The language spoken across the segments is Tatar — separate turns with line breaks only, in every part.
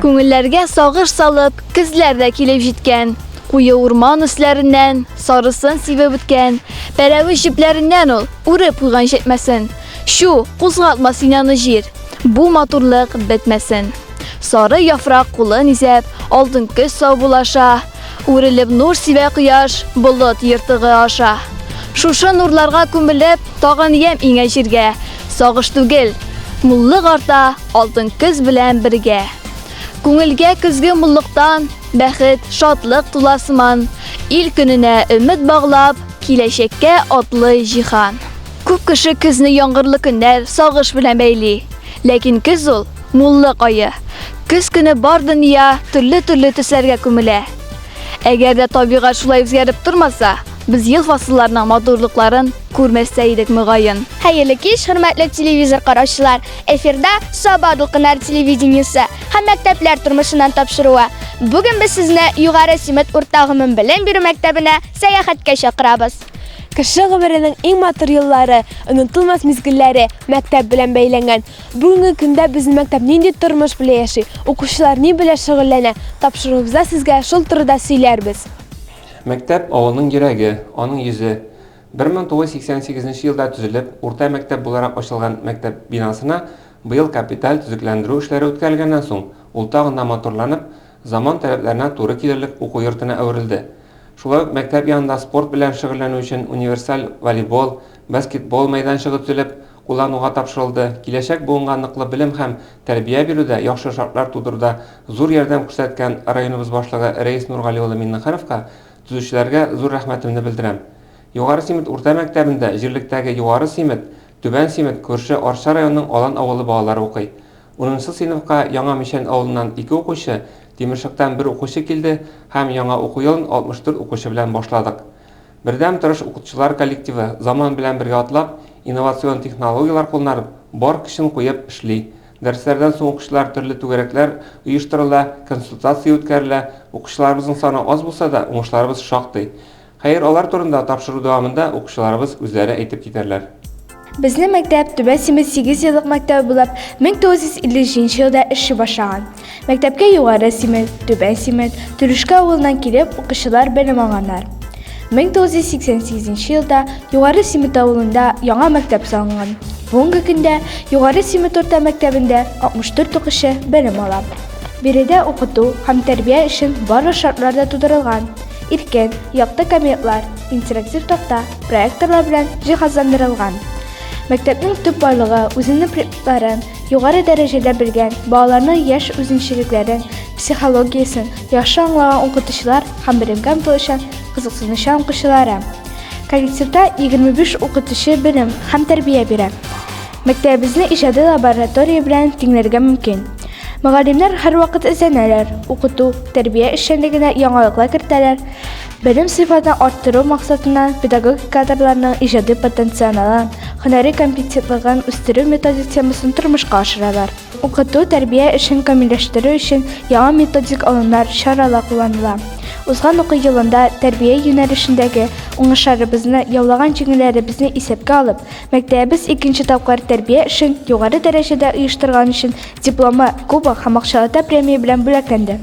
Күңелләргә сагыш салып, көзләр дә килеп җиткән. Куе урман өсләреннән сарысын сибеп үткән. Пәрәвез җепләреннән ул үреп куйган җәтмәсен. Чү, кузгатма син аны җир, бу матурлык бетмәсен. Сары яфрак кулын изәп, алтын көз саубулаша. Үрелеп нур сибә кояш, болыт ертыгы аша. Шушы нурларга күмелеп, тагын ямь иңә җиргә. Сагыш түгел, муллык арта алтын көз белән бергә. Күңелгә көзге муллыктан бәхет, шатлык тула сыман. Ил көненә өмет баглап, киләчәккә атлый җиһан. Күп кеше көзне яңгырлы көннәр, сагыш белән бәйли. Ләкин көз ул, муллык ае. Көз көне бар дөнья төрле-төрле төсләргә күмелә. Әгәр дә табигать шулай үзгәреп тормаса, без ел фасылларының матурлыкларын күрмәс тә идек, мөгаен.
Хәерле кич, хөрмәтле телевизор караучылар! Эфирда Саба дулкыннары телевидениесе һәм мәктәпләр тормышыннан тапшыруы. Бүген без сезне Югары Симет урта гомумбелем бирү мәктәбенә сәяхәткә чакырабыз.
Кеше гомеренең иң матур еллары, онытылмас мизгелләре мәктәп белән бәйләнгән. Бүгенге көндә безнең мәктәп нинди тормыш белән яши, укучылар ни белән шөгыльләнә, тапшыруыбызда сезгә шул турыда сөйләрбез.
Мәктәп, авылның йөрәге, аның йөзе. 1988 елда төзелеп, урта мәктәп буларак ачылган мәктәп бинасына быел капиталь төзекләндерү эшләре үткәрелгәннән соң, ул тагын да матурланып, заман таләпләренә туры килерлек уку йортына әверелде. Шулай ук мәктәп янында спорт белән шөгыльләнү өчен универсаль волейбол, баскетбол мәйданчыгы төзелеп, куллануга тапшырылды. Киләчәк буынга ныклы белем һәм тәрбия бирүдә яхшы шартлар тудыруда зур ярдәм күрсәткән районыбыз башлыгы Рәис Нургали улы Миңнехановка, төзүчеләргә зур рәхмәтемне белдерәм. Югары Симет урта мәктәбендә җирлектәге Югары Симет, Түбән Симет, күрше Арча районының Алан авылы балалары укый. Унынчы сыйныфка Яңа Мичән авылыннан ике укучы, Тимершыктан бер укучы килде һәм яңа уку елын 64 укучы белән башладык. Бердәм тырыш укытучылар коллективы заман белән бергә атлап, инновацион технологияләр кулланып, бар көчен куеп эшли. Дәресләрдән соң укучылар төрле түгәрәкләр оештырыла, консультация үткәрелә. Укучыларыбызның саны аз булса да, уңышларыбыз шактый. Хәер, алар турында тапшыру дәвамында укучыларыбыз үзләре әйтеп китәрләр.
Безнең мәктәп Түбән Симет сигезьеллык мәктәбе булып, 1953 елда эшли башлаган. Мәктәпкә Югары Симет, Түбән Симет, Түлешкә авылыннан килеп, укучылар белем алганнар. 1988 елда Югары Симет авылында яңа мәктәп салынган. Бүгенге көндә Югары Симет урта мәктәбендә 64 укучы белем ала. Биредә укыту һәм тәрбия өчен барлык шартлар да тудырылган. Иркен, якты кабинетлар, интерактив такта, проекторлар белән җиһазландырылган. Мәктәпнең төп байлыгы, үзенең предметларын югары дәрәҗәдә белгән, балаларның яшь үзенчәлекләрен, психологиясен яхшы аңлаган укытучылар һәм белемгә омтылучан, кызыксынучан укучылары. Коллективта 25 укытучы белем һәм тәрбия бирә. Мәктәбебезне иҗади лаборатория белән тиңләргә мөмкин. Мөгаллимнәр һәрвакыт эзләнәләр, укыту, тәрбия эшчәнлегенә яңалыклар кертәләр. Белем сыйфатын арттыру максатыннан педагогик кадрларның иҗади потенциалын, һөнәри компетентлыгын үстерү методик темасын тормышка ашыралар. Укыту, тәрбия эшен камилләштерү өчен яңа методик алымнар, чаралар кулланыла. Узган уку елында тәрбия юнәлешендәге уңышларыбызны, яулаган җиңүләребезне исәпкә алып, Мәктәбебез икенче тапкыр тәрбия эшен югары дәрәҗәдә оештырган өчен дипломы, кубок һәм акчалата премия белән бүләкләнде.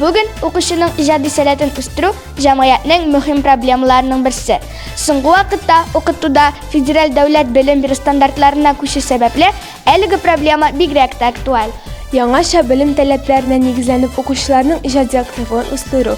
Бүген укучының иҗади сәләтен үстерү җәмгыятьнең мөһим проблемаларының берсе. Соңгы вакытта укытуда федераль дәүләт белем бирү стандартларына күчү сәбәпле, Әлеге проблема бигрәк тә актуаль.
Яңача белем таләпләренә нигезләнеп укучыларның иҗади активлыгын үстерү,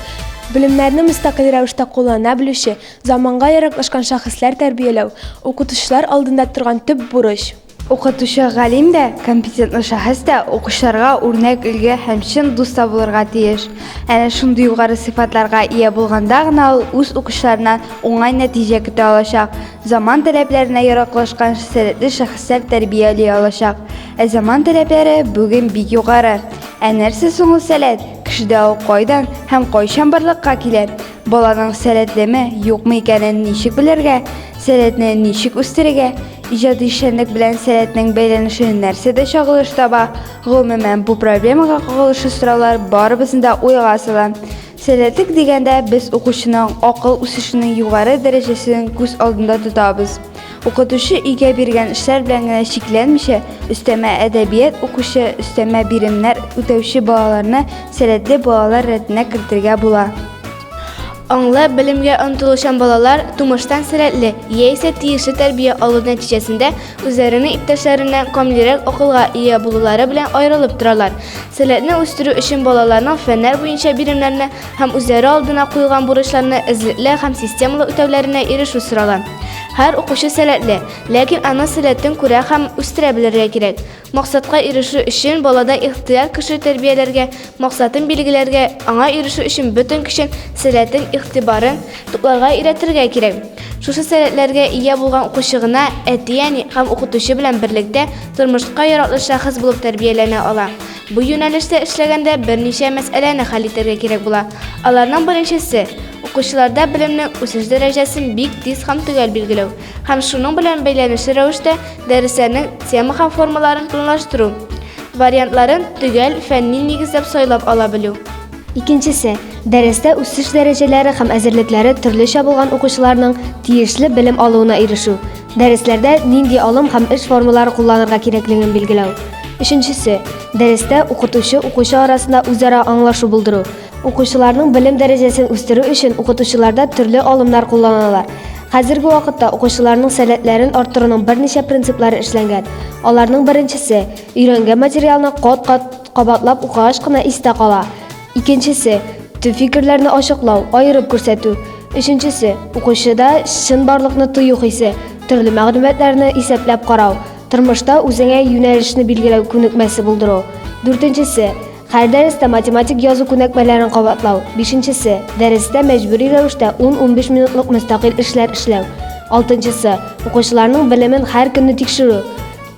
белемнәрне мөстәкыйль рәвештә куллана белүче, заманга яраклашкан шәхесләр тәрбияләү, укытучылар алдында торган төп бурыч.
Укытучы галим дә, компетентлы шәхес тә, укучыларга үрнәк өлге һәм чын дус та булырга тиеш. Әнә шундый югары сыйфатларга ия булганда гына ул үз укучыларыннан уңай нәтиҗә көтә алачак. Заман таләпләренә яраклашкан сәләтле шәхесләр тәрбияли алачак. Ә заман таләпләре бүген бик югары. Ә нәрсә соң ул сәләт? Кешедә ул кайдан һәм кайчан барлыкка килә? Баланың сәләтлеме, юкмы икәнен ничек белергә? Сәләтне ничек үстерергә? Иҗади эшчәнлек белән сәләтнең бәйләнеше нәрсәдә чагылыш таба? Гомумән, бу проблемага кагылышлы сораулар барыбызны да уйга сала. Сәләтлек дигәндә, без укучының акыл үсешенең югары дәрәҗәсен күз алдында тотабыз. Укытучы өйгә биргән эшләр белән генә чикләнмичә, өстәмә әдәбият укучы, өстәмә биремнәр үтәүче балаларны сәләтле балалар рәтенә кертергә була.
Аңлы, белемгә омтылучан балалар тумыштан сәләтле яисә тиешле тәрбия алу нәтиҗәсендә үзләренең иптәшләреннән камилрәк акылга ия булулары белән аерылып торалар. Сәләтне үстерү өчен балаларның фәннәр буенча биремнәрне һәм үзләре алдына куелган бурычларны эзлекле һәм системалы үтәүләренә ирешү сорала. Һәр укучы сәләтле, ләкин аның сәләтен күрә һәм үстерә белергә кирәк. Максатка ирешү өчен балада ихтыяр көче тәрбияләргә, максатын билгеләргә, аңа ирешү өчен бөтен көчен, сәләтен, игътибарын тупларга өйрәтергә кирәк. Шушы сәләтләргә ия булган укучы гына әти-әни һәм укытучы белән берлектә тормышка яраклы шәхес булып тәрбияләнә ала. Бу юнәлештә эшләгәндә берничә мәсьәләне хәл итәргә кирәк була. Аларның беренчесе, укучыларда белемнең үсеш дәрәҗәсен бик тиз һәм төгәл билгеләү һәм шуның белән бәйләнешле рәвештә дәресләрнең тема һәм формаларын планлаштыру, вариантларын төгәл фәнни нигезләп сайлап ала белү.
Икенчесе, дәрестә үсеш дәрәҗәләре һәм әзерлекләре төрлечә булган укучыларның тиешле белем алуына ирешү, дәресләрдә нинди алым һәм эш формалары кулланырга кирәклеген билгеләү. Өченчесе, дәрестә укытучы-укучы арасында үзара аңлашу булдыру. Укучыларның белем дәрәҗәсен үстерү өчен укытучыларда төрле алымнар кулланалар. Хәзерге вакытта укучыларның сәләтләрен арттыруның берничә принциплары эшләнгән. Аларның беренчесе, өйрәнгән материалны кат-кат кабатлап укыгач кына истә кала. Икенчесе, төп фикерләрне ачыклау, аерып күрсәтү. Өченчесе, укучыда чынбарлыкны тою хисе, төрле мәгълүматларны исәпләп карау, тормышта үзеңә юнәлешне билгеләү күнекмәсе булдыру. Дүртенчесе, Һәр дәрестә математик язу күнекмәләрен кабатлау. Бишенчесе, дәрестә мәҗбүри рәвештә 10-15 минутлык мөстәкыйль эшләр эшләү. Алтынчысы, укучыларның белемен һәр көнне тикшерү.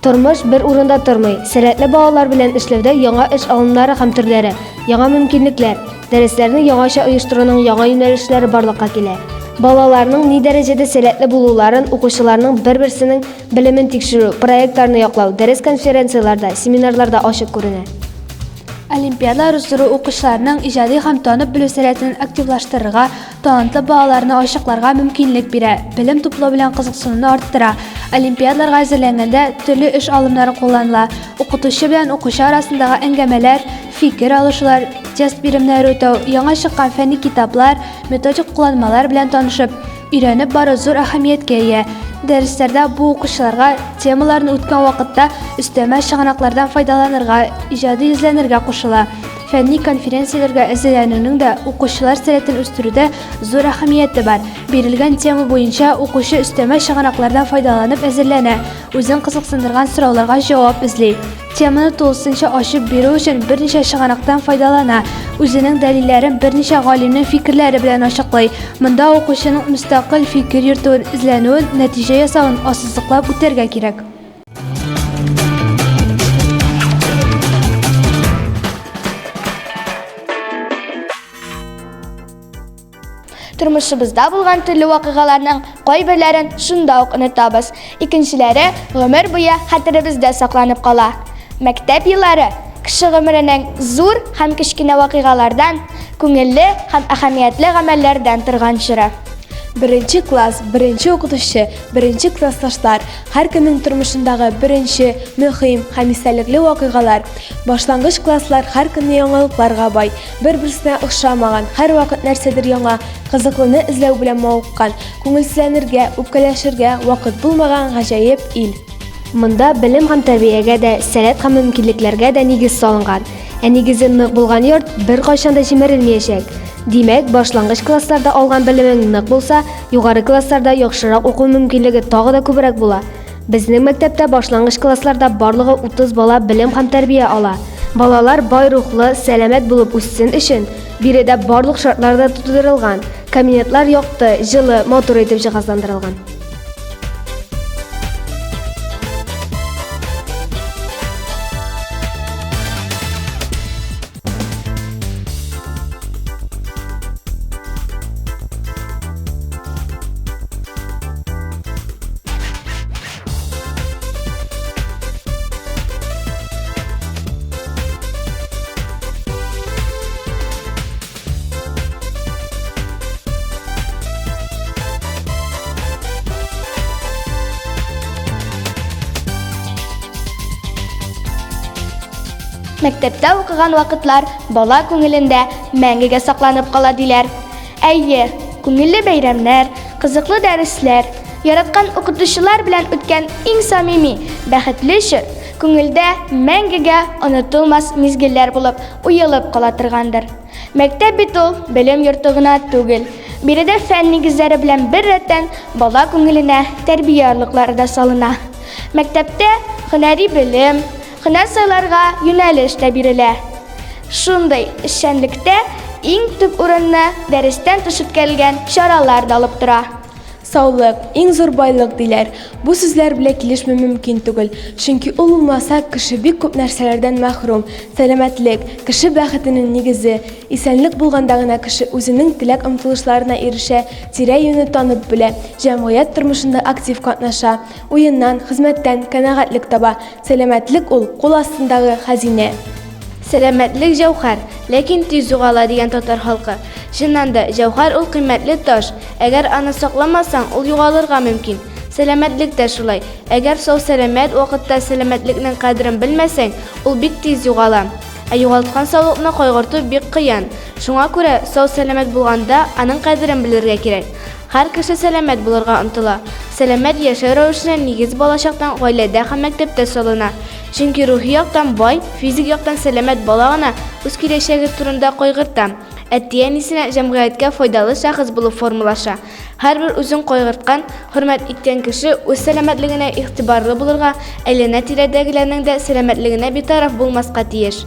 Тормыш бер урында тормый. Сәләтле балалар белән эшләүдә яңа эш алымнары һәм төрләре, яңа мөмкинлекләр, дәресләрне яңача оештыруның яңа юнәлешләре барлыкка килә. Балаларның ни дәрәҗәдә сәләтле булуларын укучыларның бер-берсенең белемен тикшерү, проектларны яклау, дәрес-конференцияләрдә, семинарларда ачык күренә.
Олимпиадалар уздыру укучыларның иҗади һәм танып белү сәләтен активлаштырырга, талантлы балаларны ачыкларга мөмкинлек бирә, белем туплау белән кызыксынуны арттыра. Олимпиадаларга әзерләнгәндә төрле эш алымнары кулланыла. Укытучы белән укучы арасындагы әңгәмәләр, фикер алышулар, тест биремнәре үтәү, яңа чыккан фәнни китаплар, методик кулланмалар белән танышып, Өйрәнеп бару зур әһәмияткә ия. Дәресләрдә бу укучыларга темаларны үткән вакытта өстәмә чыганаклардан файдаланырга, иҗади эзләнергә кушыла. Фәнни конференцияләргә әзерләнүнең дә укучылар сәләтен үстерүдә зур әһәмияте бар. Бирелгән тема буенча укучы өстәмә чыганаклардан файдаланып әзерләнә, үзен кызыксындырган сорауларга җавап эзли. Теманы тулысынча ачып бирү өчен берничә чыганактан файдалана, үзенең дәлилләрен берничә галимнең фикерләре белән ачыклый. Монда укучының мөстәкыйль фикер йөртүен, эзләнүен, нәтиҗә ясавын ассызыклап үтәргә кирәк.
Тормышыбызда булган төрле вакыйгаларның кайберләрен шунда ук онытабыз, икенчеләре гомер буе хәтеребездә сакланып кала. Мәктәп еллары кеше гомеренең зур һәм кечкенә вакыйгалардан, күңелле һәм әһәмиятле гамәлләрдән торган чоры.
Беренче класс, беренче укытучы, беренче классташлар, һәркемнең тормышындагы беренче, мөһим һәм истәлекле вакыйгалар. Башлангыч класслар һәр көнне яңалыкларга бай. Бер-берсенә охшамаган, һәрвакыт нәрсәдер яңа, кызыклыны эзләү белән мавыккан, күңелсезләнергә, үпкәләшергә вакыт булмаган гаҗәеп ил.
Монда белем һәм тәрбиягә дә, сәләт һәм мөмкинлекләргә дә нигез салынган. Ә нигезе нык булган йорт беркайчан да җимерелмиячәк. Димәк, башлангыч классларда алган белемең нык булса, югары классларда яхшырак уку мөмкинлеге тагы да күбрәк була. Безнең мәктәптә башлангыч классларда барлыгы 30 бала белем һәм тәрбия ала. Балалар бай рухлы, сәламәт булып үссен өчен, биредә барлык шартлар да тудырылган. Кабинетлар якты, җылы, матур итеп җиһазландырылган.
Мәктәптә укыган вакытлар бала күңелендә мәңгегә сакланып кала диләр. Әйе, күңелле бәйрәмнәр, кызыклы дәресләр, яраткан укытучылар белән үткән иң самими, бәхетле чор күңелдә мәңгегә онытылмас мизгелләр булып уелып кала торгандыр. Мәктәп бит ул белем йорты гына түгел. Биредә фән нигезләре белән бер рәттән бала күңеленә тәрбия орлыклары да салына. Мәктәптә һөнәри белем, һөнәр сайларга юнәлеш тә бирелә. Шундый эшчәнлектә иң төп урынны дәрестән тыш үткәрелгән чаралар да алып тора.
Саулык, иң зур байлык, диләр. Бу сүзләр белән килешми мөмкин түгел. Чөнки ул булмаса, кеше бик күп нәрсәләрдән мәхрүм. Сәламәтлек, кеше бәхетенең нигезе. Исәнлек булганда гына кеше үзенең теләк-омтылышларына ирешә, тирә-юньне танып белә, җәмгыять тормышында актив катнаша, уеннан, хезмәттән канәгатьлек таба. Сәламәтлек ул, кул астындагы хәзинә.
Сәламәтлек җәүһәр, ләкин тиз югала, дигән татар халкы. Чыннан да, җәүһәр ул кыйммәтле таш. Әгәр аны сакламасаң, ул югалырга мөмкин. Сәламәтлек тә шулай. Әгәр сау-сәламәт вакытта сәламәтлекнең кадерен белмәсәң, ул бик тиз югала. Ә югалткан саулыкны кайгырту бик кыен. Шуңа күрә, сау-сәламәт булганда, аның кадерен белергә кирәк. Һәр кеше сәламәт булырга омтыла. Сәламәт яшәү рәвешенә нигез балачактан гаиләдә һәм мәктәптә салына. Чөнки рухи яктан бай, физик яктан сәламәт бала гына үз киләчәге турында кайгырта, әти-әнисенә, җәмгыятькә файдалы шәхес булып формалаша. Һәрбер үзен кайгырткан, хөрмәт иткән кеше үз сәламәтлегенә игътибарлы булырга, әйләнә-тирәдәгеләрнең дә сәламәтлегенә битараф булмаска тиеш.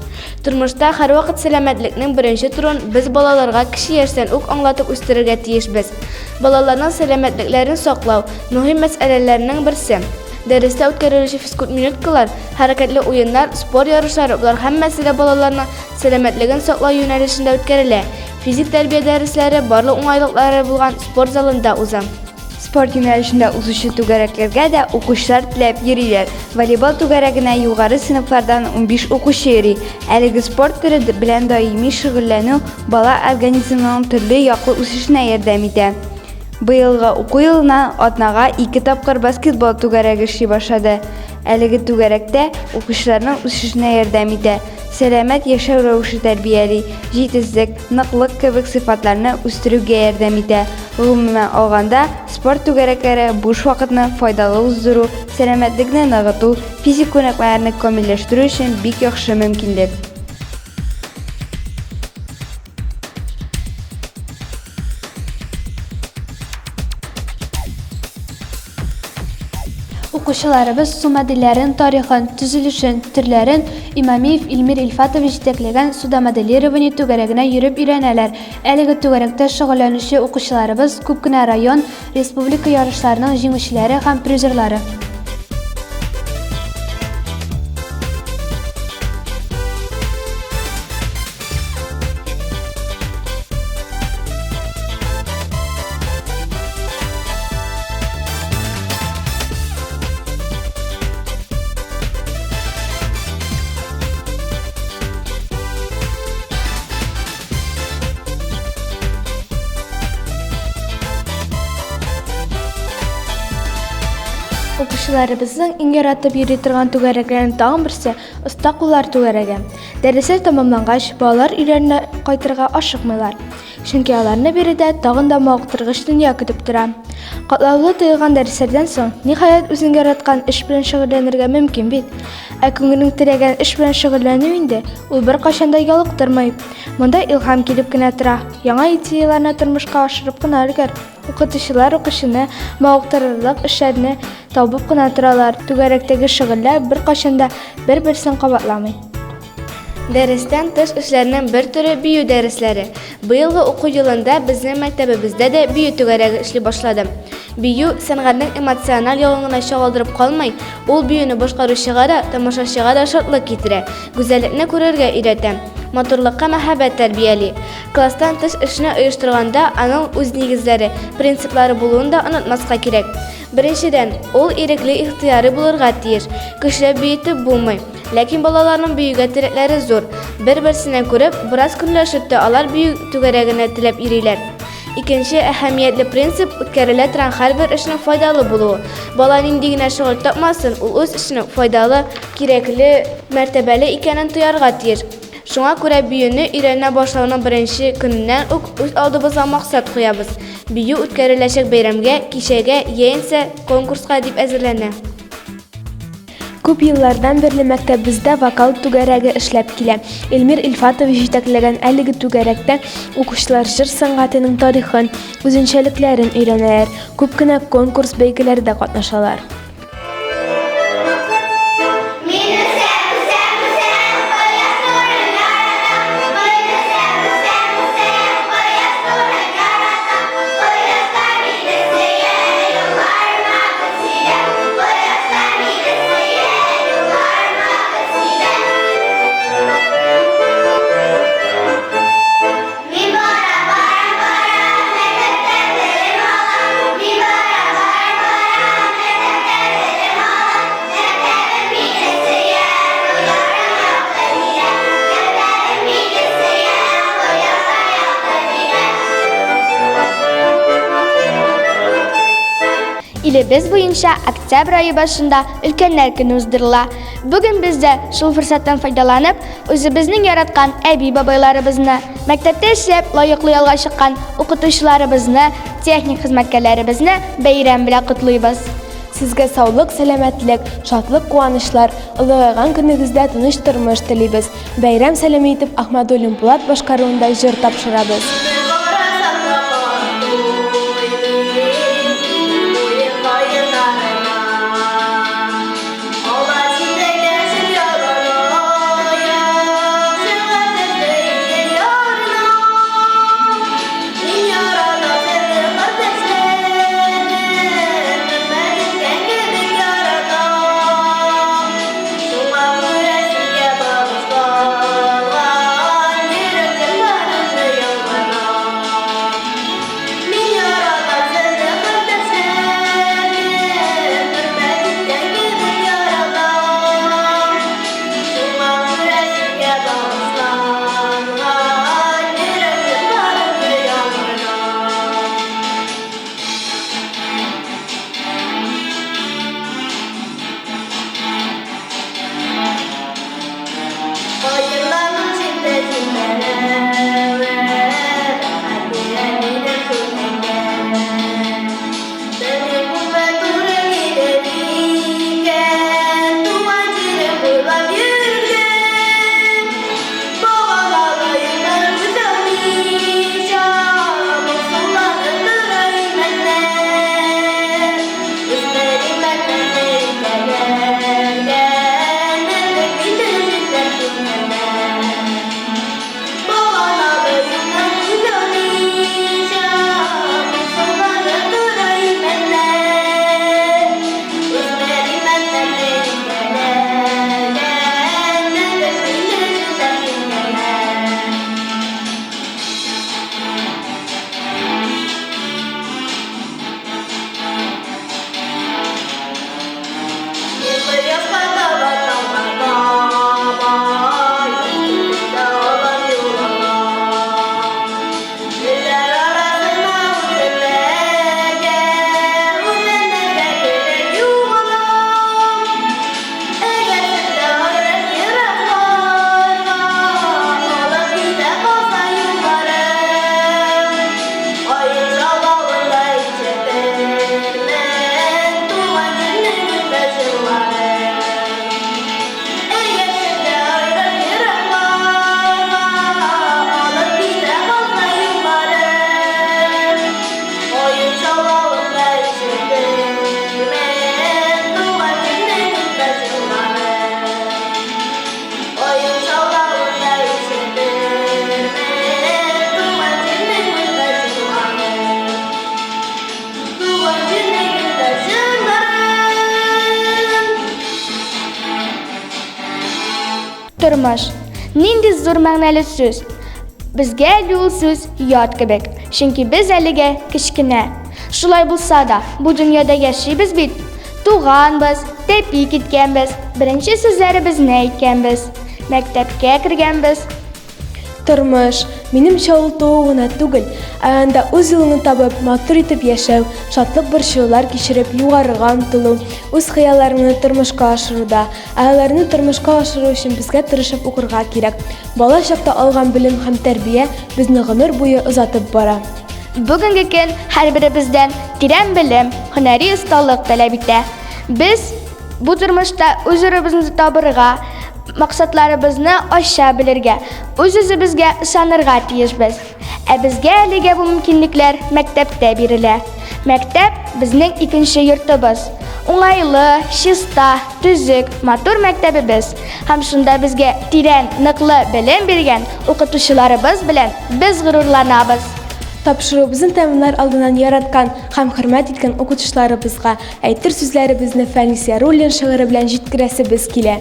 Тормышта һәрвакыт сәламәтлекнең беренче торуын без балаларга кече яшьтән үк аңлатып үстерергә тиешбез. Балаларның сәламәтлекләрен саклау, мөһим мәсьәләләрнең берсе. Дәрестә үткәрелүче физкультминуткалар, хәрәкәтле уеннар, спорт ярышлары, болар һәммәсе дә балаларның сәламәтлеген саклау юнәлешендә үткәрелә. Физик тәрбия дәресләре барлык уңайлыклары булган спорт залында уза.
Спорт юнәлешендә узучы түгәрәкләргә дә укучылар теләп йөриләр. Волейбол түгәрәгенә югары сыйныфлардан 15 укучы йөри. Әлеге спорт төре белән даими шөгыльләнү бала организмының төрле яклы үсешенә ярдәм итә. Быелгы уку елыннан атнага ике тапкыр баскетбол түгәрәге эшли башлады. Әлеге түгәрәктә укучыларның үсешенә ярдәм итә, сәламәт яшәү рәвеше тәрбияли, җитезлек, ныклык кебек сыйфатларны үстерүгә ярдәм итә. Гомумән алганда, спорт түгәрәкләре буш вакытны файдалы уздыру, сәламәтлекне ныгыту, физик күнекмәләрне камилләштерү өчен бик яхшы мөмкинлек.
Укучыларыбыз су модельләрен тарихын, төзелешен, төрләрен Имамиев Илмир Илфатович җитәкләгән судомоделирование түгәрәгенә йөреп өйрәнәләр. Әлеге түгәрәктә шөгыльләнүче укучыларыбыз күп кенә район, республика ярышларының җиңүчеләре һәм призерлары.
Укучыларыбызның иң яратып йөри торган түгәрәкләренең тагын берсе Оста куллар түгәрәге. Дәресләр тәмамлангач, балалар өйләренә кайтырга ашыкмыйлар. Чөнки аларны биредә тагын да мавыктыргыч дөнья көтеп тора. Катлаулы тоелган дәресләрдән соң, ниһаять, үзең яраткан эш белән шөгыльләнергә мөмкин бит. Ә күңелең теләгән эш белән шөгыльләнү инде ул беркайчан да ялыктырмый. Монда илһам килеп кенә тора, яңа идеяләрне тормышка ашырып кына өлгер. Укытучылар укучыны мавыктырырлык эшләрне табып кына торалар, түгәрәктәге шөгыльләр беркайчан да бер-берсен кабатламый.
Дәрестән тыш эшләрнең бер төре бию дәресләре. Быелгы уку елында безнең мәктәбебездә дә бию түгәрәге эшли башлады. Бию, сәнгатьнең эмоциональ ягын гына чагылдырып калмый, ул биюне башкаручыга да, тамашачыга да шатлык китерә, гүзәллекне күрергә өйрәтә, матурлыкка мәхәббәт тәрбияли. Класстан тыш эшне оештырганда аның үз нигезләре, принциплары булуын да онытмаска кирәк. Беренчедән, ул ирекле ихтыярый булырга тиеш, көчләп биетеп булмый. Ләкин балаларның биюгә теләкләре зур. Бер-берсеннән күреп, бераз көнләшеп тә алар бию түгәрәгенә теләп йөриләр.
Икенче әһәмиятле принцип, үткәрелә торган һәрбер эшнең файдалы булуы. Бала нинди генә шөгыль тапмасын, ул үз эшенең файдалы, кирәкле, мәртәбәле икәнен тоярга тиеш. Шуңа күрә биюне өйрәнә башлауның беренче көненнән үк үз алдыбызга максат куябыз, бию үткәреләчәк бәйрәмгә, кичәгә яисә конкурска дип әзерләнә.
Күп еллардан бирле мәктәбебездә вокал түгәрәге эшләп килә. Эльмир Илфатович җитәкләгән әлеге түгәрәктә укучылар җыр сәнгатенең тарихын, үзенчәлекләрен өйрәнәләр, күп кенә конкурс-бәйгеләрдә катнашалар.
Илебез буенча октябрь ае башында Өлкәннәр көне уздырыла. Бүген без дә шул форсаттан файдаланып, үзебезнең яраткан әби-бабайларыбызны, мәктәптә эшләп лаеклы ялга чыккан укытучыларыбызны, техник хезмәткәрләребезне бәйрәм белән котлыйбыз.
Сезгә саулык, сәламәтлек, шатлык-куанычлар, олыгайган көнегездә тыныч тормыш телибез. Бәйрәм сәламе итеп Ахмадуллин Булат башкаруында җыр тапшырабыз.
Тормыш. Нинди зур мәгънәле сүз. Безгә әле ул сүз ят кебек, чөнки без әлегә кечкенә. Шулай булса да, бу дөньяда яшибез бит. Туганбыз, тәпи киткәнбез, беренче сүзләребезне әйткәнбез, мәктәпкә кергәнбез.
Тормыш, минемчә, ул туу гына түгел, ә анда үз юлыңны табып, матур итеп яшәү, шатлык-борчылулар кичереп, югарыга омтылу, үз хыялларыңны тормышка ашыруда. Ә аларны тормышка ашыру өчен безгә тырышып укырга кирәк. Бала чакта алган белем һәм тәрбия безне гомер буе озатып бара.
Бүгенге көн һәрберебездән тирән белем, һөнәри осталык таләп итә. Без бу тормышта үз урыныбызны табырга, максатларыбызны ача белергә, үз-үзебезгә ышанырга тиешбез. Ә безгә әлегә бу мөмкинлекләр мәктәптә бирелә. Мәктәп безнең икенче йортыбыз. Уңайлы, чиста, төзек, матур мәктәбебез. Һәм шунда безгә тирән, ныклы белем биргән укытучыларыбыз белән без горурланабыз.
Тапшыруыбызны тәмамлар алдыннан яраткан һәм хөрмәт иткән укытучыларыбызга әйтер сүзләребезне Фәнис Яруллин шигыре белән җиткерәсебез килә.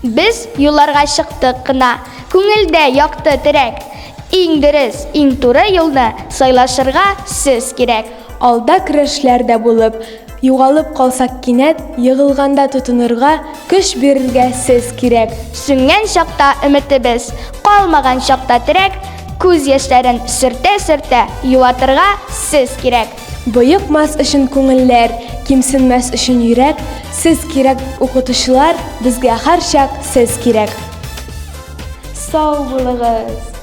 Без юлларга чыктык кына, Күңелдә якты терәк. Иң дөрес, иң туры юлны Сайлашырга сез кирәк.
Алда көрәшләр дә булып, Югалып калсак кинәт, Егылганда тотынырга, Көч бирергә сез кирәк.
Сүнгән чакта өметебез, Калмаган чакта терәк, Күз яшьләрен сөртә-сөртә Юатырга сез кирәк.
Боекмас өчен күңелләр, Кимсенмәс өчен йөрәк, Сез кирәк, укытучылар, Безгә һәрчак сез кирәк. Сау булыгыз!